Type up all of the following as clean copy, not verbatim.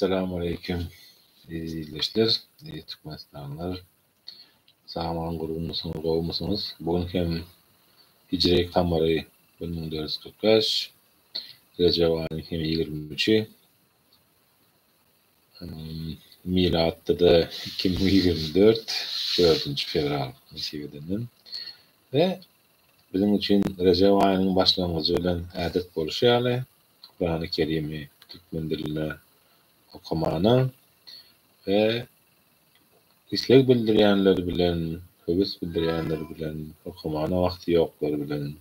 Essalamu aleýkum eziz ildeşler, eziz Türkmenistanlylar. Sag-aman gurgunmysyňyz, gowumysyňyz? Bu gün hem hijri kamary 1445, Rejep aýynyň hem 23-i, milatda-da 2024, dördünji fewral nesip edenden. We biziň üçin Rejep aýynyň başlangyjy bilen ädet bolşy ýaly, Kurany Kerimi türkmen dilinde okamana we isleg bildirýänler bilen, höwes bildirýänler bilen, okamana wagty ýoklar bilen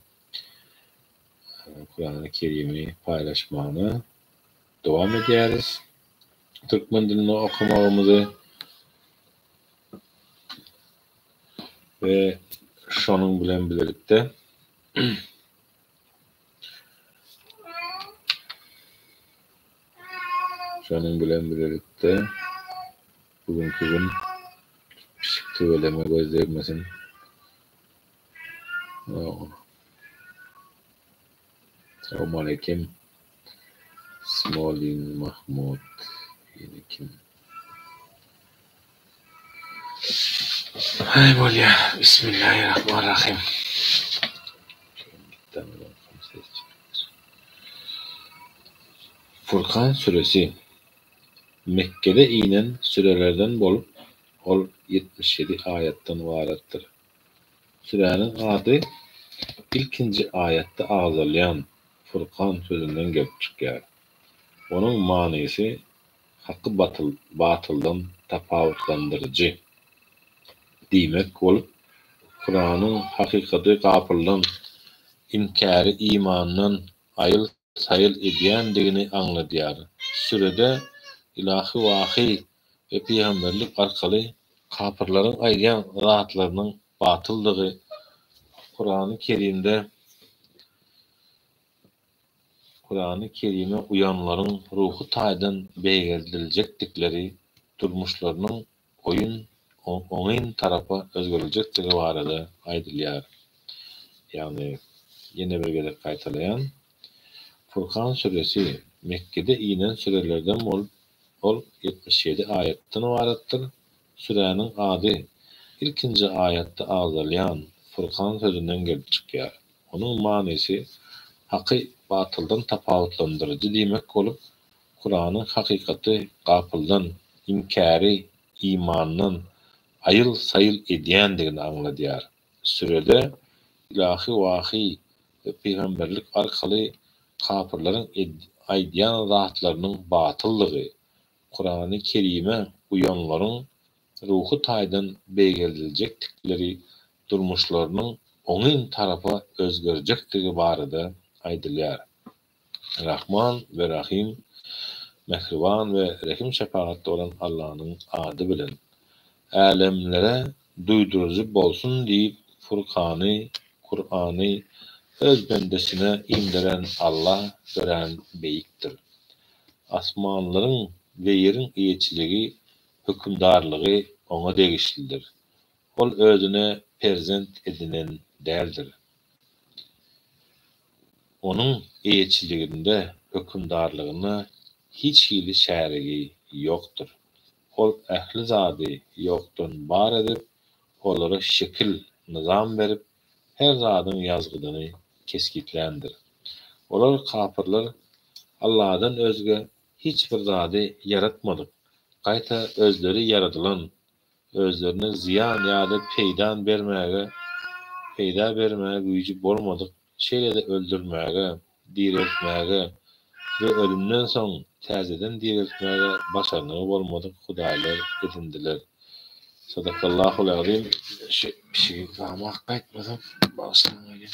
Kurany Kerimi paýlaşmana dowam edýäris. Türkmen dilinde okamagymyzy we şonuň bilen bilelikde Şonuň bilen bilelikde, bu günki gün pişik tüweleme göz degmesin. Salowmaleýkim Smolin Mahmut ýene kim? Aý bolýa Bismillahirrahmanirrahim. Furkan süresi Mekgede inen sürelerden bolup, ol 77 aýatdan ybaratdyr. Süräniň ady ilkinji aýatda agzalýan Furkan sözünden gelip çykýar. Onuň manysy haky batyldan tapawutlandyryjy diýmek bolup, Kuranyň hakykaty gapyldan, inkäri imandan aýyl-saýyl edýändigini aňladýar. Sürede ylahy wahyý we pygamberlik arkaly kapyrlaryň aýdýan zatlarynyň batyldygy, Kurany Kerimde Kurany Kerime uýanlaryň ruhy taýdan beýgeldiljekdikleri, durmuşlarynyň oýun oňyn tarapa özgeriljekdigi barada aýdylýar. Ýagny, ýene bir gezek gaýtalaýan, Furkan süresi Mekgede inen sürelerden bolup, ol 77 aýatdan ybaratdyr. Süräniň ady ilkinji aýatda agzalýan Furkan sözünden gelip çykýar. Onuň manysy haky batyldan tapawutlandyryjy diýmek bolup, Kuranyň hakykaty gapyldan, inkäri imandan aýyl-saýyl edýändigini aňladýar. Sürede ylahy wahyý we pygamberlik arkaly kapyrlaryň aýdýan zatlarynyň batyldygy, Kurany Kerime uýanlaryň ruhy taýdan beýgeldiljekdikleri, durmuşlarynyň oňyn tarapa özgerjekdigi barada aýdylýar. Rahman we Rahym, Mähriban we Rehim-şepagatly bolan Allanyň ady bilen. Älemlere duýduryjy bolsun diýip Furkany, Kurany, Öz bendesine inderen Alla örän beýikdir. Asmanlaryň we ýeriň eýeçiligi, hökümdarlygy Oňa degişlidir. Ol Özüne perzent edinen däldir. Onuň eýeçiliginde, hökümdarlygynda hiç hili şärigi ýokdur. Ol ähli zady ýokdan bar edip, olara şekil, nyzam berip, her zadyň ýazgydyny kesgitländir. Olar, kapyrlar, Alladan özge hiç bir zady ýaratmadyk, gaýta özleri ýaradylan, özlerine zyýan ýa-da peýdan bermäge peýda bermäge güýji bolmadyk, şeýle-de öldürmäge, direltmäge we ölümden soň täzeden direltmäge başarnygy bolmadyk hudaýlar edindiler. Sadakallahul azim. Şu pişigi gamak gaýtmasam bagyşlaň welin.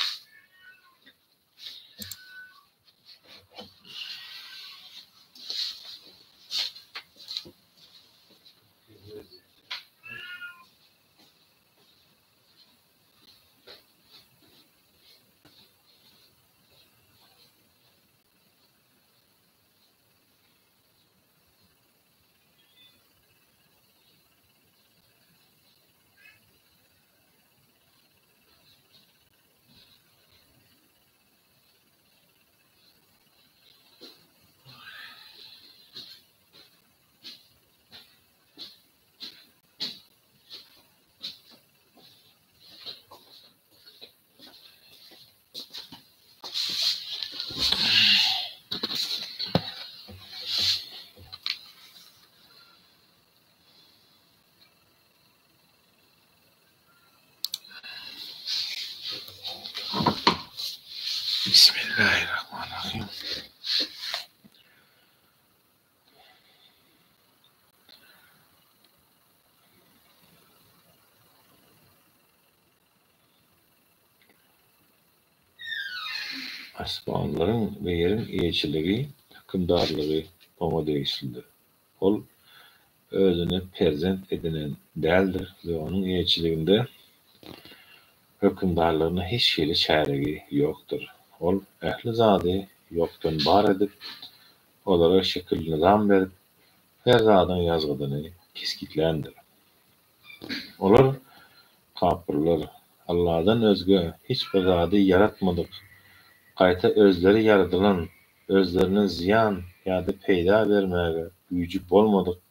Bismillahirrahmanirrahim. Asmanlaryň we ýeriň eýeçiligi, hökümdarlygy Oňa degişlidir. Ol özüne perzent edinen däldir we Onuň eýeçiliginde, hökümdarlygynda hiç hili şärigi ýokdur. Ol ähli zady ýokdan bar edip, olara şekil-nyzam berip, her zadyň ýazgydyny kesgitländir. Olar, kapyrlar, Alladan özge hiç bir zady ýaratmadyk, gaýta özleri ýaradylan, özlerine zyýan ýa-da peýda bermäge güýji bolmadyk,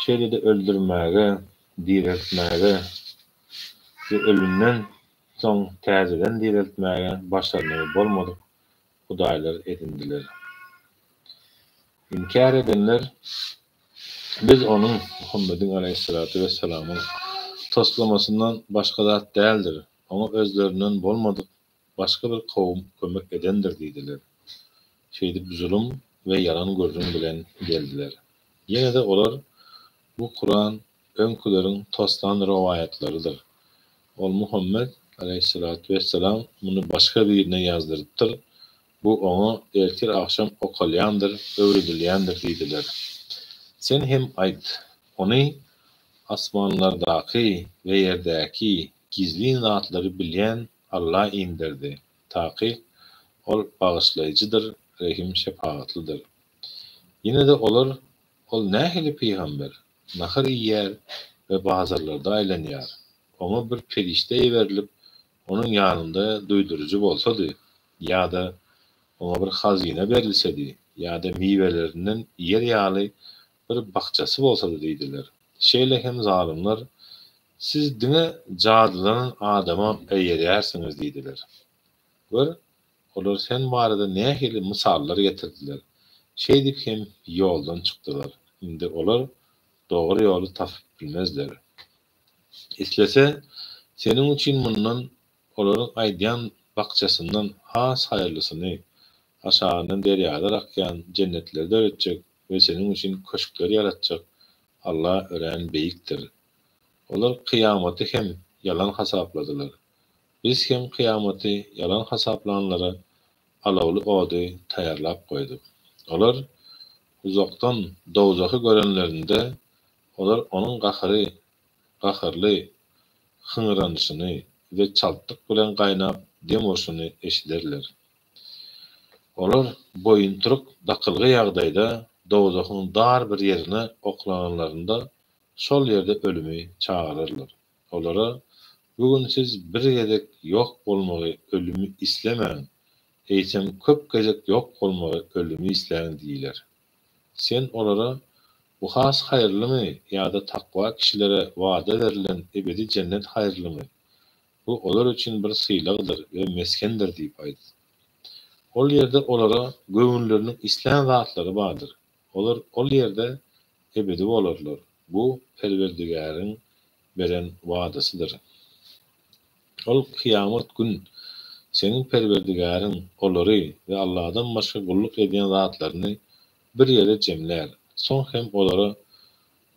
şeýle-de öldürmäge, direltmäge we ölümden soň täzeden direltmäge başarnygy bolmadyk hudaýlar edindiler. Inkär edenler Biz onuň, Muhammediň aleýhissalatu wessalamyň, toslamasyndan başga zat däldir, oňa özlerinden bolmadyk başga bir kowum kömek edendir diýdiler. Şeýdip zulum we ýalan gürrüň bilen geldiler. Ýene-de olar, Bu Kuran öňküleriň toslan rowaýatlarydyr. Ol Muhammet, aleýhissalatu wessalam, muny başga birine ýazdyrypdyr, bu oňa ertir-agşam okalýandyr, öwredilýändir diýdiler. Sen hem aýt, Ony asmanlardaky we ýerdäki gizlin zatlary bilýän Alla inderdi. Takyk, Ol Bagyşlaýjydyr, Rehim-şepagatlydyr. Ýene-de olar, Ol nähili pygamber? Nahar iýýär we bazarlarda aýlanýar. Oňa bir perişde iberilip, onuň ýanynda duýduryjy bolsady, ýa-da oňa bir hazyna berilsedi, ýa-da miwelerinden iýer ýaly bir bakjasy bolsady diýdiler. Şeýle hem zalymlar, Siz diňe jadylanan adama eýerýärsiňiz diýdiler. Gör, olar sen barada nähili mysallar getirdiler. Şeýdip hem ýoldan çykdylar. Indi olar dogry ýoly tapyp bilmezler. Islese, seniň üçin mundan, olaryň aýdýan bakjasyndan has haýyrlysyny, aşagyndan derýalar akýan jennetleri döretjek we seniň üçin köşkler ýaratjak Alla örän beýikdir. Olar kyýamaty hem ýalan hasapladylar. Biz hem kyýamaty ýalan hasaplanlara alawly ody taýýarlap goýduk. Olar uzakdan dowzahy görenlerinde, olar onuň gahary, gaharly hyňranyşyny we çaltlyk bilen gaýnap dem urşuny eşiderler. Olar boýuntyryk dakylgy ýagdaýda dowzahyň dar bir ýerine oklananlarynda şol ýerde ölümi çagyrarlar. Olara, Bu gün siz bir gezek ýok bolmagy, ölümi islemäň, eýsem köp gezek ýok bolmagy, ölümi isläň diýler. Sen olara, Bu has haýyrlymy ýa-da takwa kişilere wada berlen ebedi jennet haýyrlymy? Bu olar üçin bir sylagdyr we mesgendir diýip aýt. Ol ýerde olara göwünleriniň islän zatlary bardyr. Olar ol ýerde ebedi bolarlar. Bu Perwerdigäriň beren wadasydyr. Ol kyýamat gün seniň Perwerdigäriň olary we Alladan başga gulluk edýän zatlaryny bir ýere jemlär. Soň hem olara,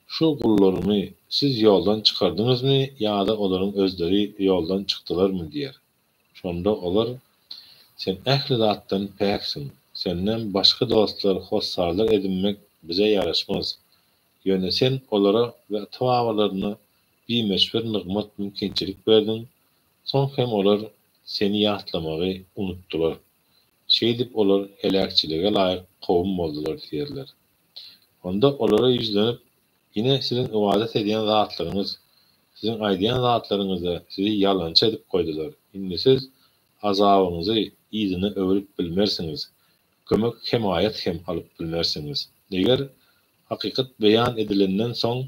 Şu gullarymy siz ýoldan çykardyňyzmy ýa-da olaryň özleri ýoldan çykdylarmy diýer. Şonda olar, Sen ähli zatdan päksiň. Senden başga dostlar, hossarlar edinmek bize ýaraşmaz. Ýöne sen olara we ata-babalaryna bimöçber nygmat, mümkinçilik berdiň, soň hem olar seni ýatlamagy unutdylar. Şeýdip olar heläkçilige laýyk kowum boldular diýerler. Onda olara ýüzlenip, Ine, siziň ybadat edýän zatlaryňyz, siziň aýdýan zatlaryňyzda sizi ýalançy edip goýdular. Indi siz azabyňyzy yzyna öwrüp bilmersiňiz, kömek-hemaýat hem alyp bilmersiňiz. Eger hakykat beýan edilenden soň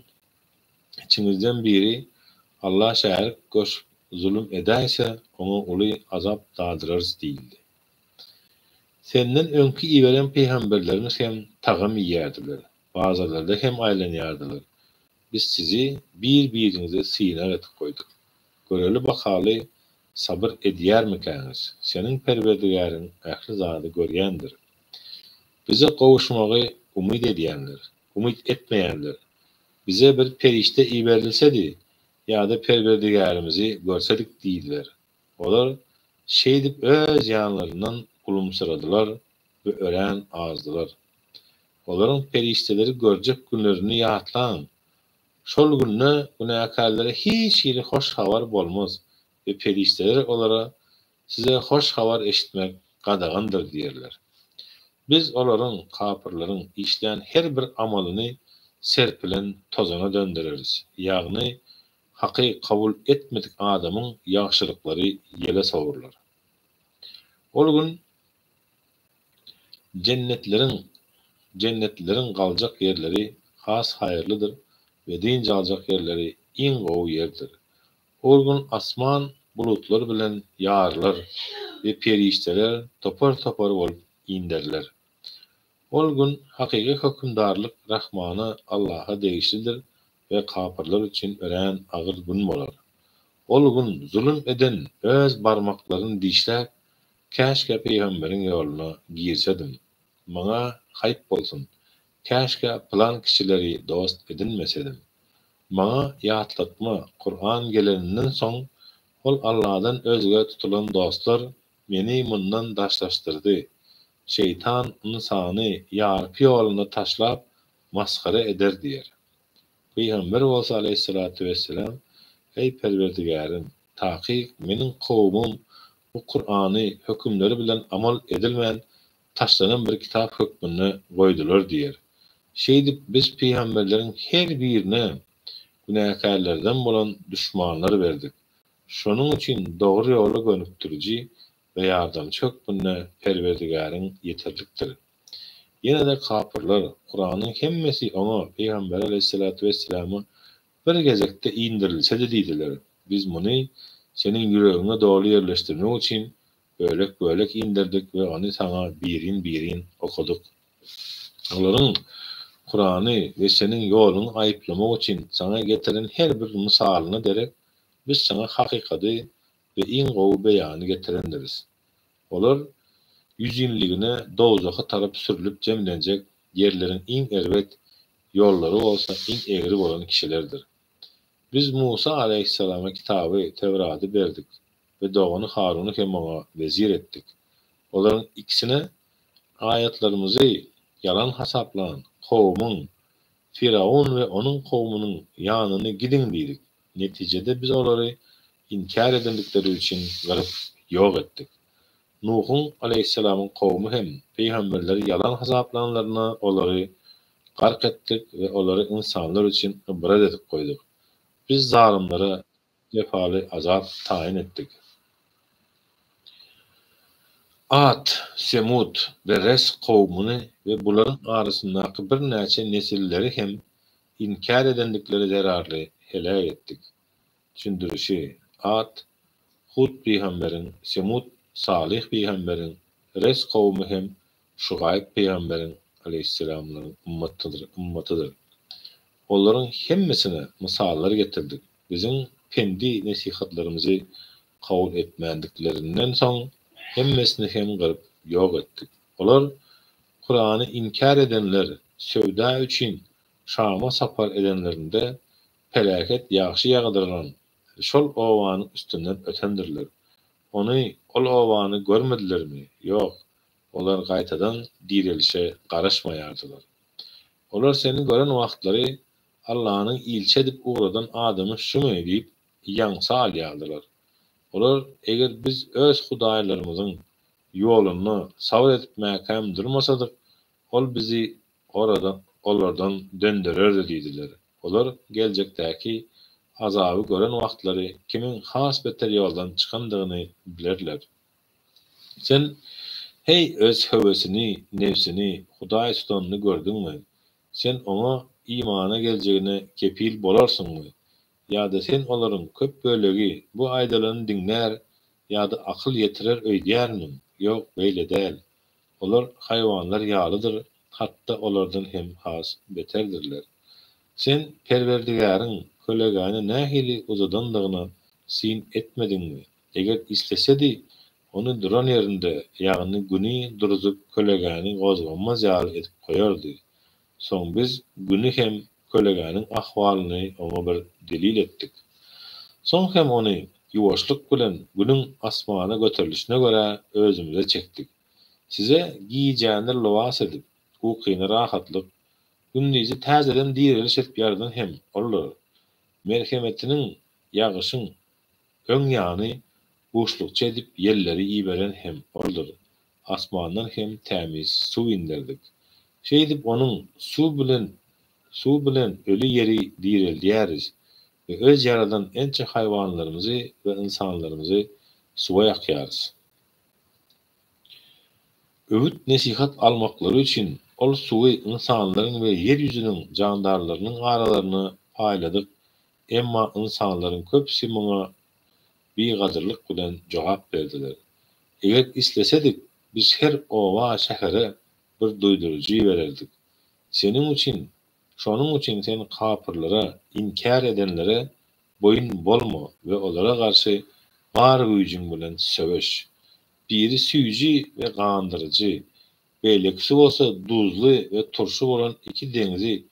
içiňizden biri Alla şärik goşup zulum edäýse, oňa uly azap dadyrarys diýildi. Senden öňki iberen pygamberlerimiz hem tagam iýýärdiler, bazarlarda hem aýlanýardylar. Biz sizi bir-biriňize synag edip goýduk. Göreli bakaly. Sabyr edýärmikäňiz? Seniň Perwerdigäriň ähli zady görýändir. Bize gowuşmagy umyt edýänler, umyt etmeýänler, Bize bir perişde iberilsedi ýa-da Perwerdigärimizi görsedik diýdiler. Olar şeýdip öz ýanlaryndan ulumsyradylar we örän azdylar. Olaryň perişdeleri görjek günlerini ýatlaň! Şol günde günäkärlere hiç hili hoş habar bolmaz we perişdeler olara, Size hoş habar eşitmek gadagandyr diýerler. Biz olaryň, kapyrlaryň, işlän her bir amalyny serpilen tozana döndereris, ýagny Haky kabul etmedik adamyň ýagşylyklary ýele sowrular. Ol gün jennetleriň jennetlileriň galjak ýerleri has haýyrlydyr we dynç aljak ýerleri iň gowy ýerdir. Ol gün asman bulutlar bilen ýarylar we perişdeler topar-topar bolup inderiler. Ol gün hakyky hökümdarlyk Rahmana Allaha degişlidir we kapyrlar üçin örän agyr gün bolar. Ol gün zulum eden öz barmaklaryny dişläp, Käşgä pygamberiň ýoluna girsedim. Maňa haýp bolsun, käşgä pylan kişileri dost edinmesedim. Maňa ýatlatma, Kuran geleninden soň, ol Alladan özge tutulan dostlar meni mundan daşlaşdyrdy. Şeýtan ynsany ýarpy ýolunda taşlap, masgara eder diýer. Pygamber bolsa aleýhissalatu wesselam, Eý Perwerdigärim! Takyk meniň kowumym bu Kurany hökümleri bilen amal edilmän taşlanan bir kitap hökmünde goýdular diýer. Şeýdip biz pygamberleriň her birine günäkärlerden bolan duşmanlar berdik. Şonuň üçin dogry ýola gönükdiriji we ýardamçy hökmünde Perwerdigäriň ýeterlikdir. Ýene-de kapyrlar, Kuranyň hemmesi oňa, Pygamber aleýhissalatu wesselama, bir gezekde indirilsedi diýdiler. Biz muny seniň ýüregiňe doly ýerleşdirmek üçin bölek-bölek inderdik we ony saňa birin-birin okadyk. Olaryň Kurany we seniň ýoluňy aýyplamak üçin saňa getiren her bir mysalyna derek biz saňa hakykady we iň gowy beýany getirendiris. Olar ýüzinligine dowzaha tarap sürlüp jemlenjek ýerleriň iň erbet, ýollary bolsa iň egri bolan kişilerdir. Biz Musa alaýhyssalama kitaby, Tewrady, berdik we dogany Haruny hem oňa wezir etdik. Olaryň ikisine aýatlarymyzy ýalan hasaplan kowumyň, Fyrawn we onuň kowumynyň ýanyna gidiň diýdik. Netijede biz olary inkär edendikleri üçin gyryp, ýok etdik. Nuhuň aleýhissalamyň kowumy hem pygamberleri ýalan hasaplanlarynda olary gark etdik we olary ynsanlar üçin ybrat edip goýduk. Biz zalymlara jepaly azap taýyn etdik. Ad, Semud we Res kowumyny we bularyň arasyndaky birnäçe nesilleri hem inkär edendikleri zerarly heläk etdik. Düşündirişi, Ad, Hud pygamberiň, Semud, Salyh pygamberiň, Res kowumy hem Şugaýp pygamberiň, aleýhisselamlaryň, ymmatydyr. Olaryň hemmesine mysallar getirdik. Biziň pendi-nesihatlarymyzy kabul etmändiklerinden soň, hemmesini hem gyryp ýok etdik. Olar, Kurany inkär edenler, söwda üçin Şama sapar edenlerinde, peläket ýagşy ýagdyrylan şol obanyň üstünden ötendirler. Ony, ol obany görmedilermi? Ýok, olar gaýtadan direlişe garaşmaýardylar. Olar seni gören wagtlary Allanyň ilçi edip ugradan adamy şumy diýip ýaňsa alýardylar. Olar, Eger biz öz hudaýlarymyzyň ýolunda sabyr edip mäkäm durmasadyk, ol bizi oradan, olardan döndererdi diýdiler. Olar geljekdäki azaby gören wagtlary kimiň has beter ýoldan çykandygyny bilerler. Sen, heý, öz höwesini, nebsini, hudaý tutanyny gördüňmi? Sen oňa imana geljegine kepil bolarsyňmy? Ýa-da sen olaryň köp bölegi bu aýdylany diňlär ýa-da akyl ýetirer öýdýärmiň? Ýok, beýle däl. Olar haýwanlar ýalydyr, hatda olardan hem has beterdirler. Sen Perwerdigäriň kölegäni nähili uzadandygyna syn etmediňmi? Eger islesedi, ony duran ýerinde, ýagny Güni durzup kölegäni gozganmaz ýaly edip goýardy. Soň biz Güni hem kölegäniň ahwalyny oňa bir delil etdik. Soň hem ony ýuwaşlyk bilen Günüň asmana göterilişine görä özümize çekdik. Size gijäni lybas edip, ukyny rahatlyk, gündizi täzeden direliş edip ýaradan hem Oldur. Merhemetiniň, ýagyşyň öň ýany buşlukçy edip ýelleri iberen hem Oldur. Asmandan hem tämiz suw inderdik. Şeýdip onuň suw bilen suw bilen öli ýeri direldýäris we öz ýaradan ençe haýwanlarymyzy we ynsanlarymyzy suwa ýakýarys. Öwüt-nesihat almaklary üçin ol suwy ynsanlaryň we ýer ýüzüniň jandarlarynyň aralaryna paýladyk, emma ynsanlaryň köpüsi muňa bigadyrlyk bilen jogap berdiler. Eger islesedik, biz her oba, şähere bir duýduryjy ibererdik. Seniň üçin, şonuň üçin sen kapyrlara, inkär edenlere boýun bolma we olara garşy bar güýjüň bilen söweş. Biri süýji we gandyryjy, beýlekisi bolsa duzly we turşy bolan iki deňzi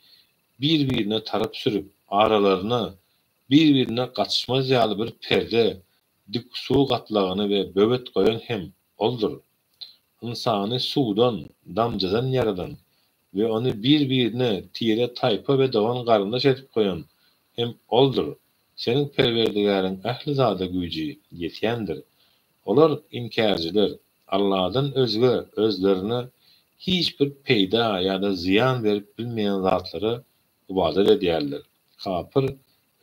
bir-birine tarap sürüp, aralaryna bir-birine gatyşmaz ýaly bir perde, dik suw gatlagyny we böwet goýan hem Oldur. Ynsany suwdan, damjadan ýaradan we ony bir-birine tire, taýpa we dogan-garyndaş edip goýan hem Oldur. Seniň Perwerdigäriň ähli zada güýji ýetýändir. Olar, inkärciler, Alladan özge özlerine hiç bir peýda ýa-da zyýan berip bilmeýän zatlara ybadat edýärler. Kapyr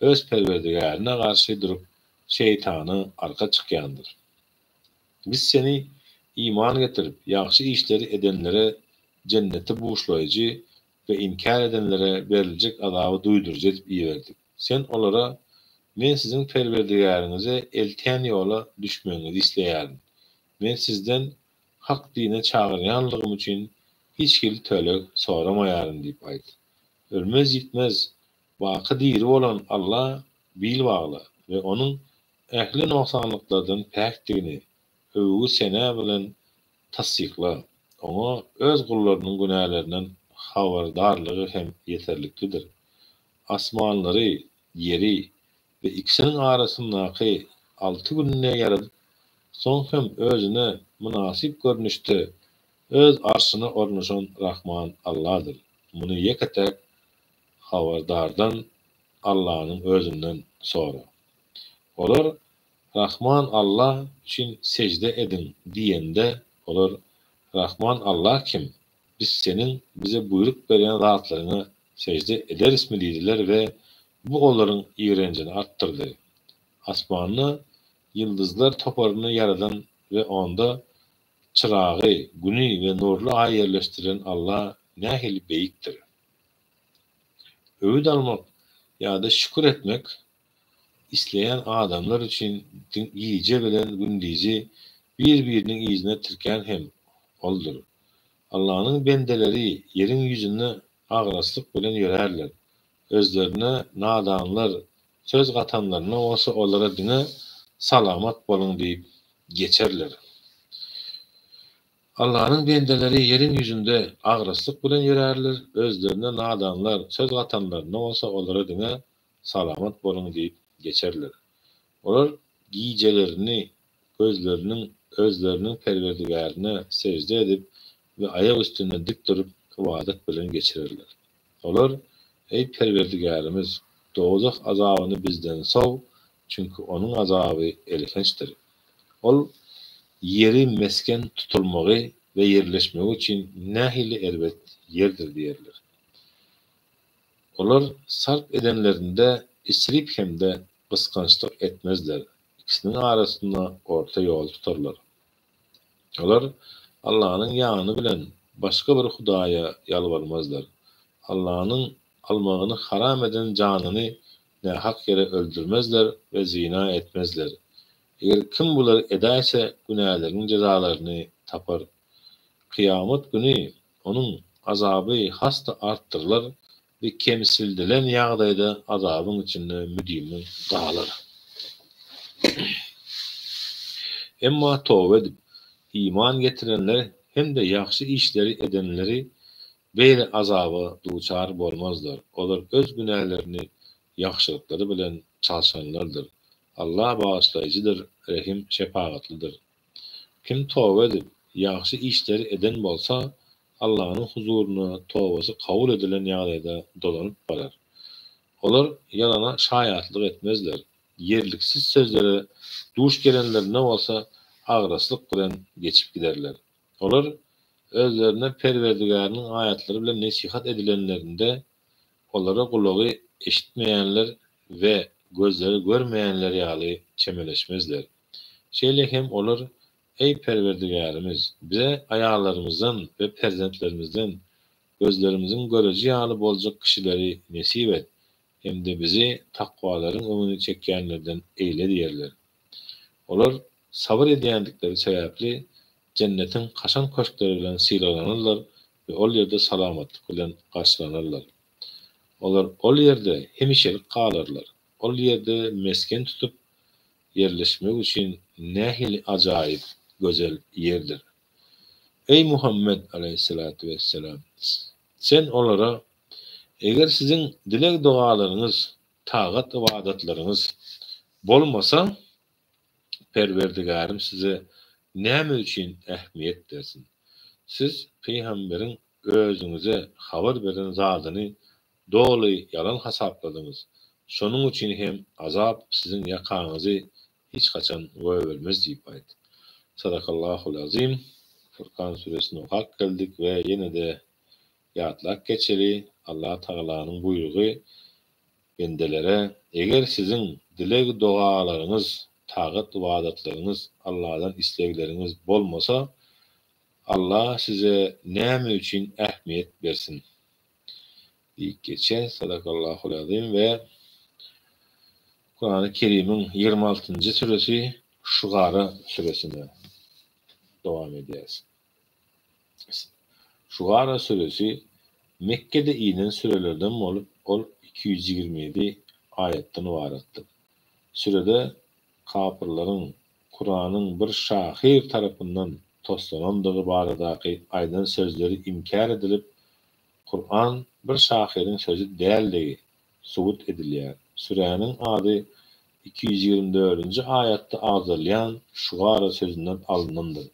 öz Perwerdigärine garşy durup, şeýtana arka çykýandyr. Biz seni iman getirip, ýagşy işleri edenlere jenneti buşlaýjy we inkär edenlere beriljek azaby duýduryjy edip iberdik. Sen olara, Men siziň Perwerdigäriňize eltýän ýola düşmegiňizi isleýärin. Men sizden hak dine çagyrýanlygym üçin hiç hili töleg soramaýaryn diýip aýt. Ölmez-ýitmez, baky diri bolan Alla bil bagla we Onuň ähli nogsanlyklardan päkdigini öwgi-sena bilen tassykla. Oňa Öz gullarynyň günälerinden habardarlygy hem ýeterliklidir. Asmanlary, ýeri we ikisiniň arasyndaky alty günde ýaradyp, soň hem Özüne mynasyp görnüşde Öz arşyna ornaşan Rahman Alladyr. Muny ýeke-täk Habardardan, Allanyň Özünden sora. Olar, Rahman Alla üçin sežde ediň diýende, olar, Rahman Alla kim? Biz seniň bize buýruk berýän zatlaryňa sežde ederismi diýdiler we bu olaryň ýigrenjini artdyrdy. Asmanda ýyldyzlar toparyny ýaradan we onda çyragy, Güni we nurly Aýy ýerleşdiren Alla nähili beýikdir! Öwüt almak ýa-da şükür etmek isleýän adamlar üçin gije bilen gündizi bir-biriniň yzyna tirkän hem Oldur. Allanyň bendeleri ýeriň ýüzünde agraslyk bilen ýörärler. Özlerine nadanlar söz gatanlarynda bolsa olara diňe Salamat boluň diýip geçerler. Allanyň bendeleri ýeriň ýüzünde agraslyk bilen ýörärler, özlerine nadanlar söz gatanlarynda bolsa olara diňe Salamat boluň diýip geçerler. Olar gijelerini gözleriniň özleriniň Perwerdigärine sežde edip we aýak üstünde dik durup ybadat bilen geçirerler. Olar, Eý Perwerdigärimiz! Dowzah azabyny bizden sow, çünki onuň azaby elhençdir. Ol ýeri mesgen tutulmagy we ýerleşmegi üçin nähili erbet ýerdir diýerler. Olar sarp edenlerinde isrip hem-de gysgançlyk etmezler, ikisiniň arasynda orta ýoly tutarlar. Olar Allanyň ýany bilen başga bir hudaýa ýalbarmazlar. Allanyň almagyny haram eden janyny nähak ýere öldürmezler we zyna etmezler. Eger kim bulary edäýse, günäleriniň jezalaryny tapar. Kyýamat güni onuň azaby has-da artdyrylar we kemsildilen ýagdaýda azabyň içinde müdimi galar. Emma toba edip, iman getirenler hem-de ýagşy işleri edenleri beýle azaba duçar bolmazlar. Olar öz günälerini ýagşylyklary bilen çalşanlardyr. Allah bagyşlaýjydyr, rehim-şepagatlydyr. Kim toba edip, ýagşy işleri eden bolsa, Allanyň huzuryna tobasy kabul edilen ýagdaýda dolanyp barar. Olar ýalana şaýatlyk etmezler. Ýerliksiz sözlere duş gelenlerinde bolsa agraslyk bilen geçip giderler. Olar özlerine Perwerdigäriniň aýatlary bilen nesihat edilenlerinde, olara gulagy eşitmeýänler we gözleri görmeýänler ýaly çemeleşmezler. Şeýle hem olar, Eý, Perwerdigärimiz! Bize aýallarymyzdan we perzentlerimizden gözlerimiziň göreji ýaly boljak kişileri nesip et hem-de bizi takwalaryň öňüni çekýänlerden eýle diýerler. Olar sabyr edýändikleri sebäpli jennetiň kaşaň köşkleri bilen sylaglanarlar we ol ýerde salamatlyk bilen garşylanarlar. Olar ol ýerde hemişelik galarlar. Ol ýerde mesgen tutup ýerleşmek üçin nähili ajaýyp, gözel ýerdir. Eý, Muhammet aleýhissalatu wesselam! Sen olara, Eger siziň dileg-dogalaryňyz, tagat-ybadatlaryňyz bolmasa, Perwerdigärim size näme üçin ähmiýet bersin? Siz pygamberiň özüňize habar beren zadyny doly ýalan hasapladyňyz, şonuň üçin hem azap siziň ýakaňyzy hiç haçan goýbermez diýip aýt. Sadakallahul azim. Furkan süresini okap geldik we ýene-de Ýatlap geçeli, Allah Tagalanyň buýrugy bendelere, Eger siziň dileg-dogalaryňyz, tagat-ybadatlaryňyz, Allahdan islegleriňiz bolmasa, Allah size näme üçin ähmiýet bersin? diýip geçýär. Sadakallahul azim we Kurany Kerimiň 26-njy süresi Şugara süresine dowam edýäris. Şugara süresi Mekgede inen sürelerden bolup, ol 227 aýatdan ybaratdyr. Sürede kapyrlaryň Kuranyň bir şahyr tarapyndan toslanandygy baradaky aýdan sözleri inkär edilip, Kuran bir şahyryň sözi däldigi subut edilýär. Süräniň ady 224-nji aýatda agzalýan şugara sözünden alnandyr.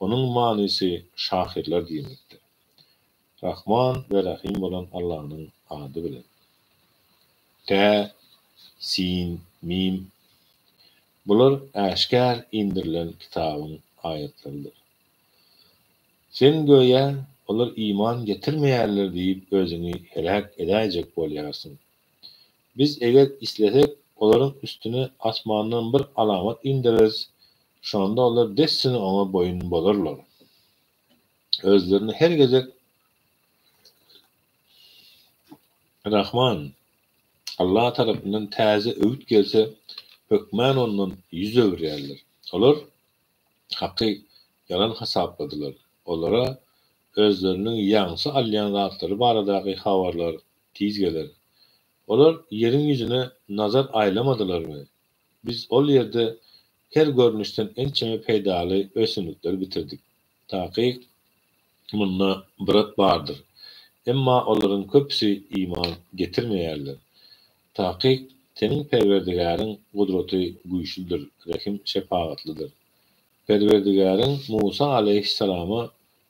Onuň manysy şahyrlar diýmekdir. Rahman we Rahym bolan Allanyň ady bilen. Tä, Sin, Mim. Bular äşgär indirilen kitabyň aýatlarydyr. Sen göýä olar iman getirmeýärler diýip özüňi heläk edäýjek bolýarsyň. Biz eger islesek, olaryň üstüne asmandan bir alamat indereris, şonda olar dessine oňa boýun bolarlar. Özlerine her gezek Rahman, Allah tarapyndan täze öwüt gelse, hökmän ondan ýüz öwürýärler. Olar Haky ýalan hasapladylar. Olara özleriniň ýaňsy alýan zatlary baradaky habarlar tiz geler. Olar ýeriň ýüzüne nazar aýlamadylarmy? Biz ol ýerde her görnüşden ençeme peýdaly ösümlikleri bitirdik. Takyk, munda ybrat bardyr. Emma olaryň köpüsi iman getirmeýärler. Takyk, seniň Perwerdigäriň gudraty güýçlüdir, rehim-şepagatlydyr. Perwerdigäriň Musa aleýhissalama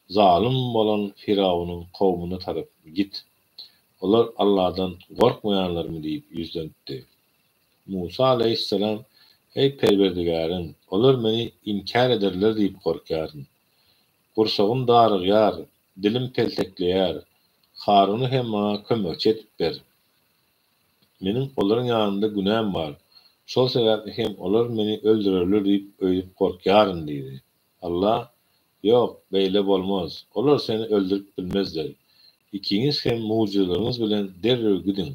Zalym bolan Firawunyň kowumyna tarap git. Olar Alladan gorkmaýanlarmy diýip ýüzlenipdi. Musa aleýhissalam, Eý, Perwerdigärim, olar meni inkär ederler diýip gorkýaryn. Gursagym darygýar, dilim peltekleýär. Haruny hem maňa kömekçi edip ber. Meniň olaryň ýanynda günäm bar. Şol sebäpli hem olar meni öldürerler diýip öýdüp gorkýaryn diýdi. Allah, Ýok, beýle bolmaz. Olar seni öldürip bilmezler. Ikiňiz hem mugjyzalaryňyz bilen derrew gidiň.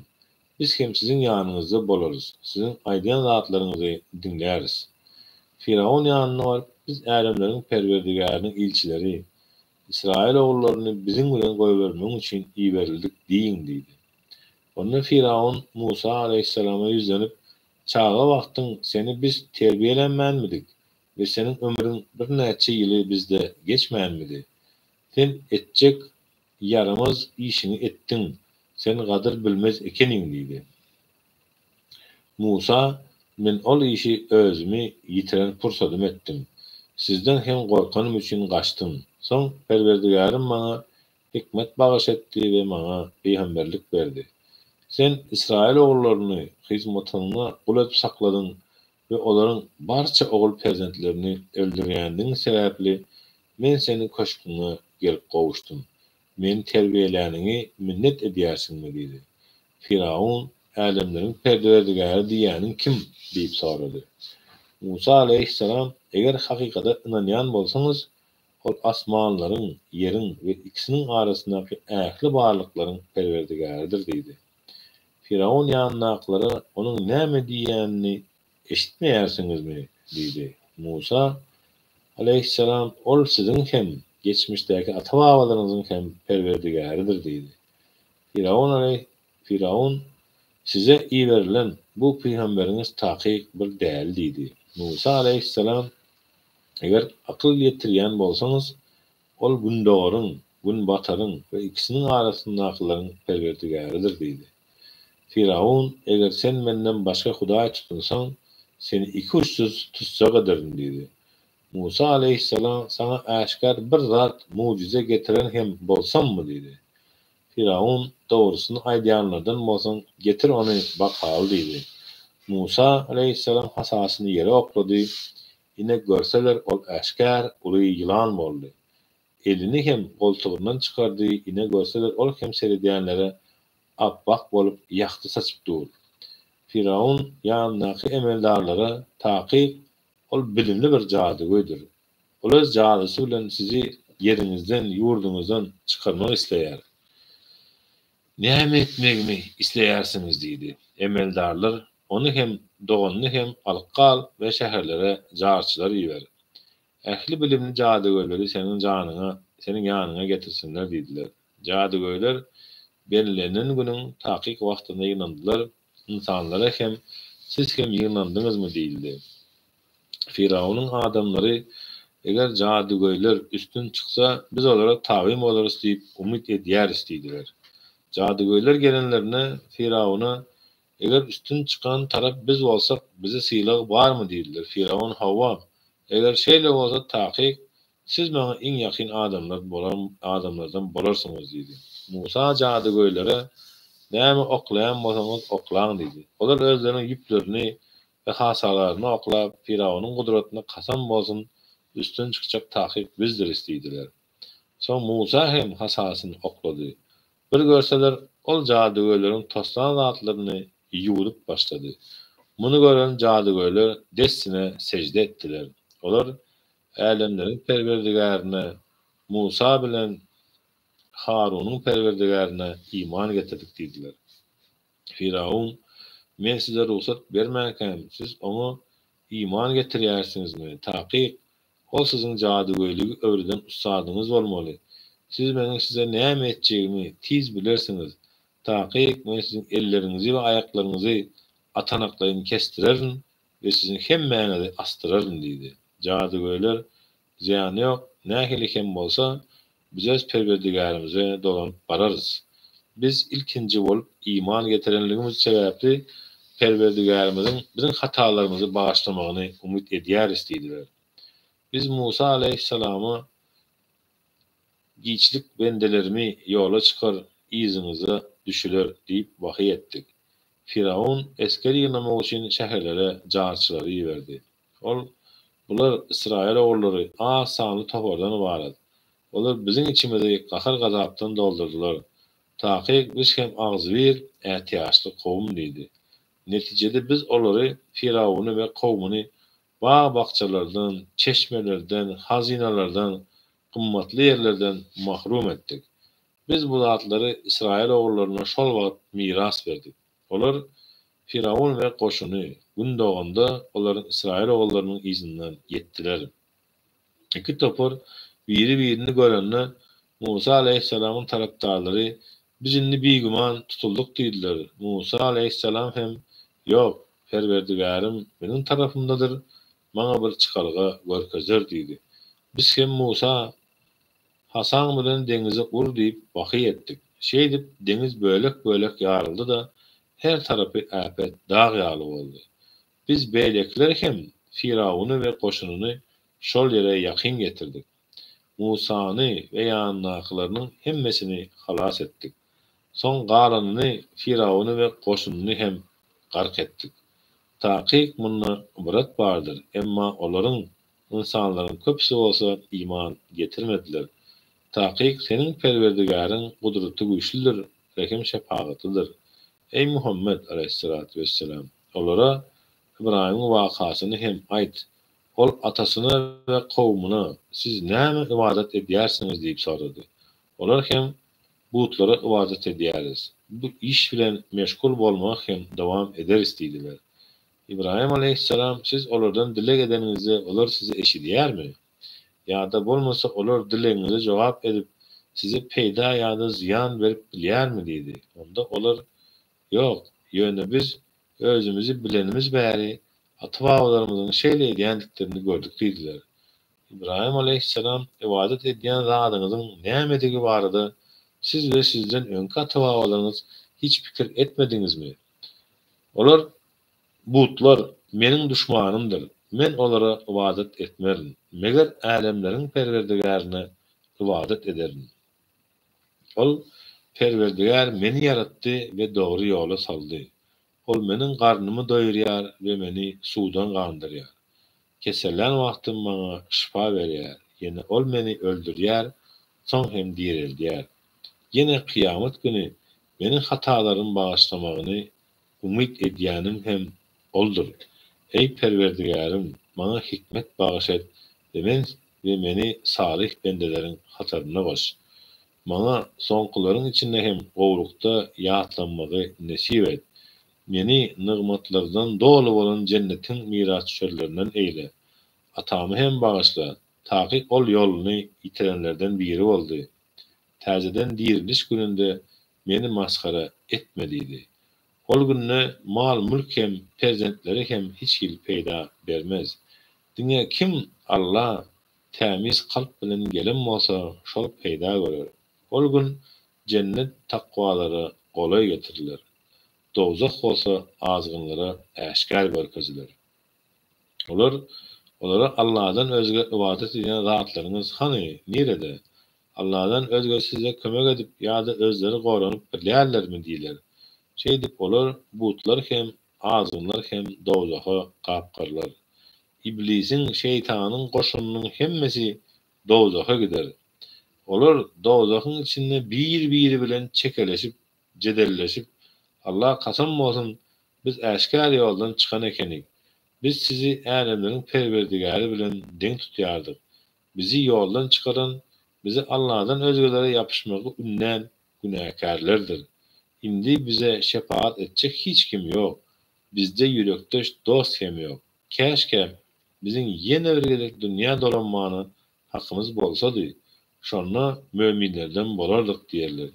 Biz hem siziň ýanyňyzda bolarys, siziň aýdýan zatlaryňyzy diňläris. Fyrawn ýanyna baryp, Biz älemleriň Perwerdigäriniň ilçileri, Ysraýyl ogullaryny biziň bilen goýbermegiň üçin iberildik diýiň diýdi. Onda Fyrawn Musa alaýhyssalama ýüzlenip, Çaga wagtyň seni biz terbiýelemänmidik? We seniň ömrüň birnäçe ýyly bizde geçmänmidi? Sen etjek ýaramaz işiňi etdiň, sen gadyr bilmez ekeniň diýdi. Musa, Men ol işi özümi ýitiren pursadym etdim. Sizden hem gorkanym üçin gaçdym. Soň Perwerdigärim maňa hikmet bagyş etdi we maňa pygamberlik berdi. Sen Ysraýyl ogullaryny hyzmatyňda gul edip sakladyň we olaryň barça ogul perzentlerini öldürýändigiň sebäpli men seniň köşgüňe gelip gowuşdym. Meni terbiýeläniňi minnet edýärsiňmi? diýdi. Fyrawn, Älemleriň Perwerdigäri diýýäniň kim? diýip sorady. Musa alaýhyssalam, Eger hakykata ynanýan bolsaňyz, Ol asmanlaryň, ýeriň we ikisiniň arasyndaky ähli barlyklaryň Perwerdigäridir diýdi. Fyrawn ýanyndakylara onuň näme diýýänini eşitmeýärsiňizmi? diýdi. Musa, alaýhyssalam, Ol siziň hem, geçmişdäki ata-babalaryňyzyň hem Perwerdigäridir diýdi. Fyrawn Fyrawn, Size iberilen bu pygamberiňiz takyk bir däli diýdi. Musa alaýhyssalam, Eger akyl ýetirýän bolsaňyz, Ol gündogaryň, günbataryň we ikisiniň arasyndakylaryň Perwerdigäridir diýdi. Fyrawn, Eger sen menden başga hudaý tutunsaň, seni ikuçsuz tussag ederin diýdi. Musa alaýhyssalam, Saňa äşgär bir zat, mugjyza getiren hem bolsammy? diýdi. Fyrawn, Dogrusyny aýdýanlardan bolsaň, getir ony, bakaly diýdi. Musa alaýhyssalam hasasyny ýere oklady, ine, görseler, ol äşgär, uly ýylan boldy. Elini hem goltugyndan çykardy, ine, görseler, ol hem seredýänlere ap-ak bolup, ýagty saçyp dur. Fyrawn ýanyndaky emeldarlara, Takyk, ol bilimli bir jadygöýdür. Ol öz jadysy bilen sizi ýeriňizden, ýurduňyzdan çykarmak isleýär. Näme etmegimi isleýärsiňiz? diýdi. Emeldarlar, Ony hem, doganyny hem alyp gal we şäherlere jarçylar iber. Ähli bilimli jadygöýleri seniň janyňa, seniň ýanyňa getirsinler diýdiler. Jadygöýler bellenen günüň takyk wagtynda ýygnandylar, ynsanlara hem, Siz hem ýygnandyňyzmy? diýildi. Firawunyň adamlary, Eger jadygöýler üstün çyksa, biz olara tabyn bolarys diýip umyt edýäris diýdiler. Jadygöýler gelenlerinde, Firawuna, Eger üstün çykan tarap biz bolsak, bize sylag barmy diýdiler. Firawun, Hawa, eger şeýle bolsa, takyk, siz maňa iň ýakyn adamlar adamlardan bolarsyňyz diýdi. Musa jadygöýlere, Näme oklaýan bolsaňyz, oklaň diýdi. Olar özleriniň ýüplerini we hasalaryny oklap, Firawunyň gudratyna kasam bolsun, üstün çykjak takyk bizdiris diýdiler. Soň Musa hem hasasyny oklady. Bir görseler, ol jadygöýleriň toslan zatlaryny ýuwudyp başlady. Muny gören jadygöýler dessine sežde etdiler. Olar Älemleriň Perwerdigärine, Musa bilen Harunyň Perwerdigärine iman getirdik diýdiler. Fyrawn, Men size rugsat bermänkäm, siz oňa iman getirýärsiňizmi? Takyk, ol siziň jadygöýligi öwreden ussadyňyz bolmaly. Siz meniň size näme etjegimi tiz bilersiňiz. Takyk, men siziň elleriňizi we aýaklaryňyzy atanaklaýyn kesdirerin we siziň hemmäňizi asdyraryn diýdi. Jadygöýler, Zyýany ýok, nähili hem bolsa, biz öz Perwerdigärimize dolanyp bararys. Biz ilkinji bolup iman getirenligimiz sebäpli Perwerdigärimiziň biziň hatalarymyzy bagyşlamagyny umyt edýäris diýdiler. Biz Musa alaýhyssalama, Giçlik bendelerimi ýola çykar, yzyňyza düşüler diýip wahyý etdik. Fyrawn esger ýygnamak üçin şäherlere jarçylary iberdi. Ol, Bular, ysraýyl ogullary, az sanly topardan ybarat. Olar biziň içimizi gahar-gazapdan doldurdylar. Takyk biz hem agzybir, ätiýaçly kowum diýdi. Netijede biz olary, Firawuny we kowmuny bag-bakjalardan, çeşmelerden, hazynalardan, gymmatly ýerlerden mahrum etdik. Biz bu zatlary ysraýyl ogullaryna şol wagt miras berdik. Olar, Fyrawn we goşuny, Gün doganda olaryň ysraýyl ogullarynyň yzyndan ýetdiler. Iki topar biri-birini görende, Musa alaýhyssalamyň tarapdarlary, Biz indi bigüman tutuldyk diýdiler. Musa alaýhyssalam hem, Ýok, Perwerdigärim meniň tarapymdadyr, maňa bir çykalga görkezer diýdi. Biz hem Musa, Hasaň bilen deňize ur diýip wahyý etdik. Şeýdip, deňiz bölek-bölek ýaryldy-da, her tarapy äpet dag ýaly boldy. Biz beýlekileri hem, Firawuny we goşunyny şol ýere ýakyn getirdik. Musany we ýanyndakylarynyň hemmesini halas etdik. Soň galanyny, Firawuny we goşunyny hem gark etdik. Takyk munda ybrat bardyr, emma olaryň, ynsanlaryň, köpüsi bolsa iman getirmediler. Takyk seniň Perwerdigäriň gudraty güýçlüdir, rehim-şepagatlydyr. Eý Muhammet, aleýhissalatu wesselam! Olara Ybraýymyň wakasyny hem aýt. Ol atasyna we kowumyna, Siz nämä ybadat edýärsiňiz diýip sorady. Olar hem, Butlara ybadat edýäris. Bu iş bilen meşgul bolmagy hem dowam ederis diýdiler. Ybraýym aleýhissalam, Siz olardan dileg edeniňizde olar sizi eşidýärmi? Ýa-da bolmasa olar dilegiňize jogap edip, size peýda ýa-da zyýan berip bilýärmi diýdi. Onda olar, Ýok, ýöne biz özümizi bilenimiz bäri ata-babalarymyzyň şeýle edýändiklerini gördük diýdiler. Ybraýym aleýhissalam ybadat edýän zadyňyzyň nämedigi barada siz we sizden öňki ata-babalaryňyz hiç pikir etmediňizmi? Olar, Butlar meniň duşmanymdyr, men olara ybadat etmerin, meger älemleriň Perwerdigärine ybadat ederin. Ol, Perwerdigär meni ýaratdy we dogry ýola saldy. Ol meniň garnymy doýurýar we meni suwdan gandyrýar. Kesellän wagtym maňa şypa berýär, ýene Ol meni öldürýär, soň hem direldýär. Ýene kyýamat güni meniň hatalarymy bagyşlamagyny umyt edýänim hem Oldur. Eý, Perwerdigärim, maňa hikmet bagyş et we men we meni salyh bendeleriň hataryna goş. Maňa soňkularyň içinde hem gowulykda ýatlanmagy nesip et. Meni nygmatlardan doly bolan jennetiň mirasdüşerlerinden eýle. Atamy hem bagyşla, takyk ol ýoluny ýitirenlerden biri boldy. Täzeden diriliş gününde meni masgara etme diýdi. Ol günde mal-mülk hem, perzentleri hem hiç hili peýda bermez. Diňe kim Alla tämiz kalp bilen gelen bolsa, şol peýda görer. Ol gün jennet takwalara golaý getiriler. Dowzah bolsa azgynlara äşgär görkeziler. Olar, Olara Alladan özge ybadat edýän zatlaryňyz hany, nirede? Alladan özge size kömek edip ýa-da özleri goranyp bilýärlermi diýler. Şeýdip olar, butlar hem, azgynlar hem dowzaha gapgarylar. Iblisiň, şeýtanyň goşunynyň hemmesi dowzaha gider. Olar dowzahyň içinde bir-biri bilen çekeleşip, jedelleşip, Alla kasam bolsun, biz äşgär ýoldan çykan ekenik. Biz sizi älemleriň Perwerdigäri bilen deň tutýardyk. Bizi ýoldan çykaran, bizi Alladan özgelere ýapyşmagy ündän günäkärlerdir. Indi bize şepagat etjek hiç kim ýok. Bizde ýürekdeş dost hem ýok. Käşgä, biziň ýene bir gezek dünýä dolanmana hakymyz bolsady, şonda möminlerden bolardyk diýerler.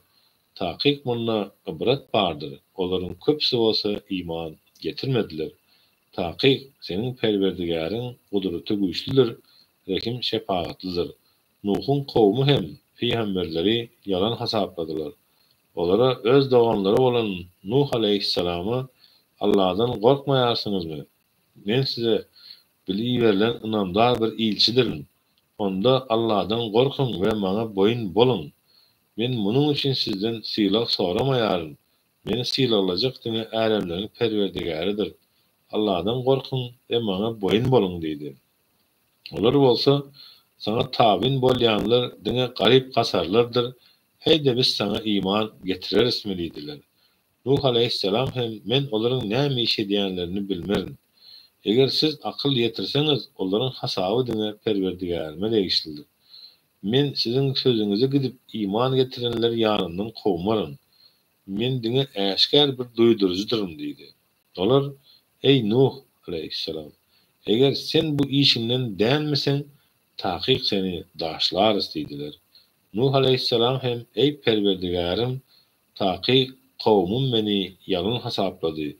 Takyk munda ybrat bardyr, olaryň köpüsi bolsa iman getirmediler. Takyk, seniň Perwerdigäriň gudraty güýçlüdir, rehim-şepagatlydyr. Nuhuň kowumy hem pygamberleri ýalan hasapladylar. Olara öz doganlary bolan Nuh aleýhissalama, Alladan gorkmaýarsyňyzmy? Men size bile iberilen ynamdar bir ilçidirin. Onda Alladan gorkuň we maňa boýun boluň. Men munuň üçin sizden sylag soramaýaryn. Meni sylaglajak diňe älemleriň Perwerdigäridir. Alladan gorkuň we maňa boýun boluň diýdi. Olar bolsa, Saňa tabyn bolýanlar diňe garyp-gasarlardyr, heý-de biz saňa iman getirerismi diýdiler. Nuh aleýhissalam hem, Men olaryň näme iş edýänlerini bilmerin. Eger siz akyl ýetirseňiz, olaryň hasaby diňe Perwerdigärime degişlidir. Men siziň sözüňize gidip iman getirenleri ýanymdan kowmaryn. Men diňe äşgär bir duýduryjydyryn diýdi. Olar, Eý, Nuh, aleýhissalam! Eger sen bu işiňden dänmeseň, takyk seni daşlarys diýdiler. Nuh aleýhissalam hem, Eý, Perwerdigärim! Takyk kowumym meni ýalan hasaplady.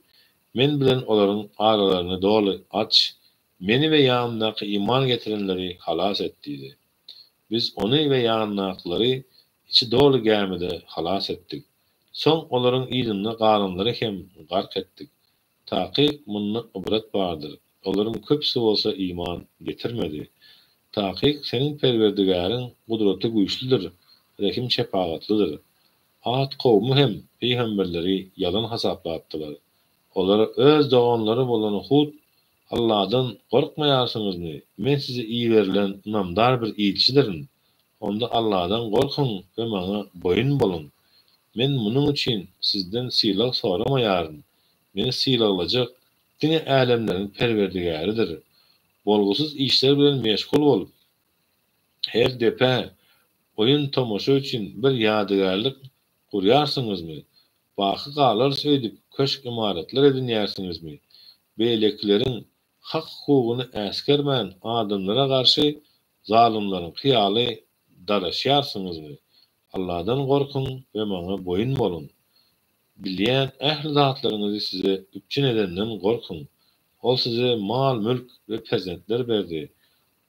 Men bilen olaryň aralaryny doly aç. Meni we ýanymdaky iman getirenleri halas et diýdi. Biz ony we ýanyndakylary içi doly gämide halas etdik. Soň olaryň yzynda galanlary hem gark etdik. Takyk munda ybrat bardyr. Olaryň köpüsi bolsa iman getirmedi. Takyk seniň Perwerdigäriň gudraty güýçlüdir, rehim-şepagatlydyr. Ad kowumy hem pygamberleri ýalan hasaplapdylar. Olara öz doganlary bolan Hud, Alladan gorkmaýarsyňyzmy? Men size iberilen ynamdar bir ilçidirin. Onda Alladan gorkuň we maňa boýun boluň. Men munuň üçin sizden sylag soramaýaryn. Meni sylaglajak diňe älemleriň Perwerdigäridir. Bolgusyz işler bilen meşgul bolup, her depä oýun-tomaşa üçin bir ýadygärlik gurýarsyňyzmy? Baky galarys öýdüp köşk-ymaratlar edinýärsiňizmi? Beýlekileriň hak-hukugyny äsgermän adamlara garşy zalymlaryňky ýaly dalaşýarsyňyzmy? Alladan gorkuň we maňa boýun boluň! Bilýän ähli zatlaryňyzy size üpjün edenden gorkuň! Ol size mal-mülk we perzentler berdi,